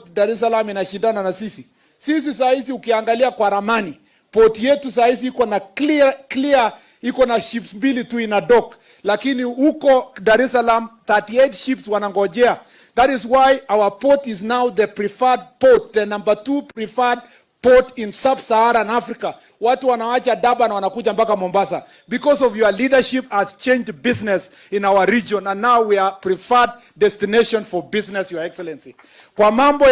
oh, Dar es Salaam inashindana na sisi. Sisi saa hizi ukiangalia kwa ramani, port yetu saa hizi iko na clear, clear iko na ships mbili tu ina dock, lakini huko Dar es Salaam 38 ships wanangojea. That is why our port is now the preferred port, the number two preferred port in sub-Saharan Africa. Watu wanawacha Durban wanakuja mpaka Mombasa because of your leadership has changed business in our region, and now we are preferred destination for business, Your Excellency. Kwa mambo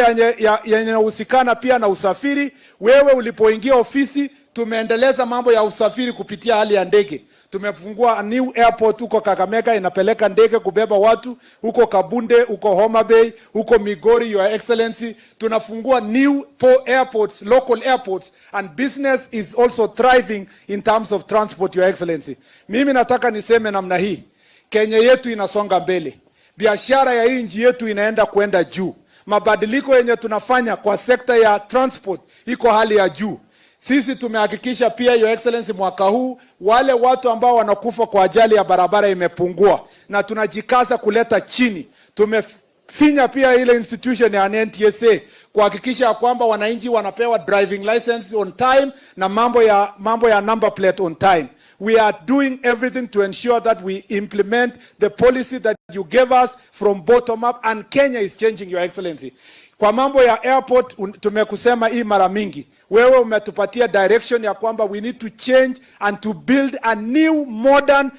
yenye pia na usafiri, wewe ulipoingia ofisi tumeendeleza mambo ya usafiri kupitia hali ya ndege. Tumefungua a new airport huko Kakamega, inapeleka ndege kubeba watu huko Kabunde, huko Homa Bay, huko Migori, Your Excellency. Tunafungua new airports, local airports, and business is also thriving in terms of transport, Your Excellency. Mimi nataka niseme namna hii, Kenya yetu inasonga mbele, biashara ya hii nchi yetu inaenda kwenda juu, mabadiliko yenye tunafanya kwa sekta ya transport iko hali ya juu. Sisi tumehakikisha pia, Your Excellency, mwaka huu wale watu ambao wanakufa kwa ajali ya barabara imepungua, na tunajikaza kuleta chini. Tumefinya pia ile institution ya NTSA kuhakikisha kwamba wananchi wanapewa driving license on time na mambo ya number plate on time. We are doing everything to ensure that we implement the policy that you gave us from bottom up, and Kenya is changing, Your Excellency. Kwa mambo ya airport, tumekusema hii mara mingi. Wewe umetupatia direction ya kwamba we need to change and to build a new modern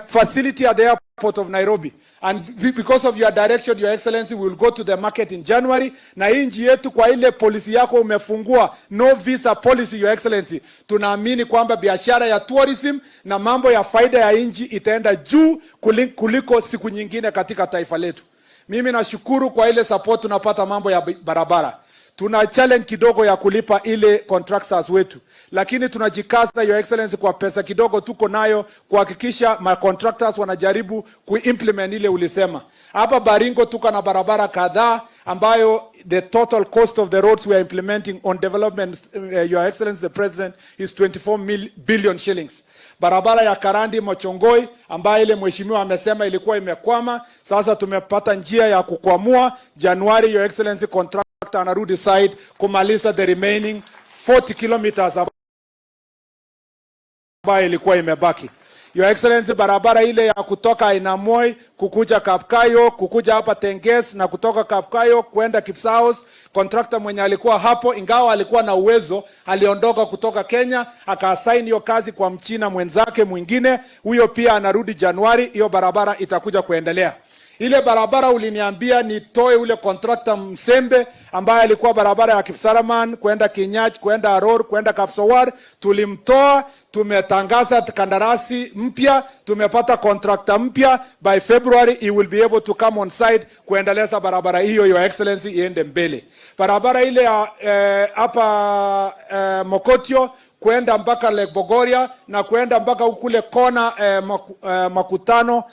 facility at the airport of Nairobi. And because of your direction, Your Excellency, we will go to the market in January. Na hii nchi yetu, kwa ile policy yako umefungua, no visa policy, Your Excellency, tunaamini kwamba biashara ya tourism na mambo ya faida ya nchi itaenda juu kuliko siku nyingine katika taifa letu. Mimi nashukuru kwa ile support tunapata mambo ya barabara. Tuna challenge kidogo ya kulipa ile contractors wetu, lakini tunajikaza, Your Excellency, kwa pesa kidogo tuko nayo kuhakikisha ma contractors wanajaribu kuimplement ile ulisema. Hapa Baringo tuko na barabara kadhaa ambayo the total cost of the roads we are implementing on development, Your Excellency the President, is 24 billion shillings. Barabara ya Karandi Mochongoi ambayo ile mheshimiwa amesema ilikuwa imekwama, sasa tumepata njia ya kukwamua. Januari, Your Excellency, contractor anarudi site kumaliza the remaining 40 kilometers ambayo ilikuwa imebaki. Your Excellency, barabara ile ya kutoka Ainamoi kukuja Kapkayo, kukuja hapa Tenges na kutoka Kapkayo kwenda Kipsaos, contractor mwenye alikuwa hapo, ingawa alikuwa na uwezo, aliondoka kutoka Kenya akaassign hiyo kazi kwa Mchina mwenzake mwingine. Huyo pia anarudi Januari, hiyo barabara itakuja kuendelea. Ile barabara uliniambia nitoe ule contractor Msembe ambaye alikuwa barabara ya Kipsaraman kwenda Kinyach, kwenda Aror, kwenda Kapsowar, tulimtoa. Tumetangaza kandarasi mpya, tumepata contractor mpya. By February he will be able to come on site kuendeleza barabara hiyo, Your Excellency, iende mbele. Barabara ile ya hapa Mokotio kwenda mpaka Lake Bogoria na kwenda mpaka kule kona makutano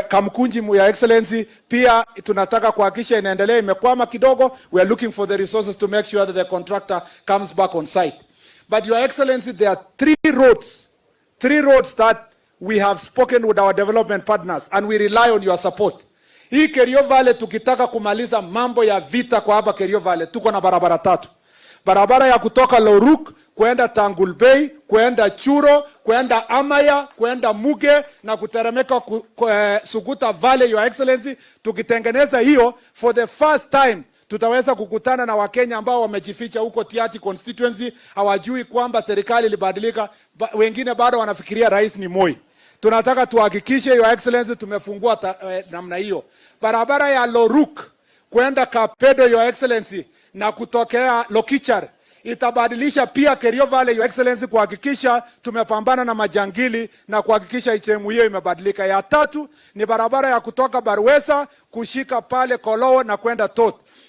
Kamkunji, Your Excellency, pia tunataka kuhakikisha inaendelea. Imekwama kidogo, we are looking for the resources to make sure that the contractor comes back on site. But Your Excellency, there are three roads that we have spoken with our development partners, and we rely on your support. Hii Kerio Valley, tukitaka kumaliza mambo ya vita kwa hapa Kerio Valley, tuko na barabara tatu: barabara ya kutoka Loruk kwenda Tangulbei, kwenda Churo, kwenda Amaya, kwenda Muge na kuteremeka Suguta Valley, Your Excellency. Tukitengeneza hiyo, for the first time tutaweza kukutana na Wakenya ambao wamejificha huko Tiaty constituency, hawajui kwamba serikali ilibadilika. Wengine bado wanafikiria rais ni Moi. Tunataka tuhakikishe, Your Excellency, tumefungua namna hiyo barabara ya Loruk kwenda Kapedo, Your Excellency, na kutokea Lokichar itabadilisha pia Kerio Valley, Your Excellency, kuhakikisha tumepambana na majangili na kuhakikisha sehemu hiyo imebadilika. Ya tatu ni barabara ya kutoka Barwesa kushika pale Kolowo na kwenda Tot.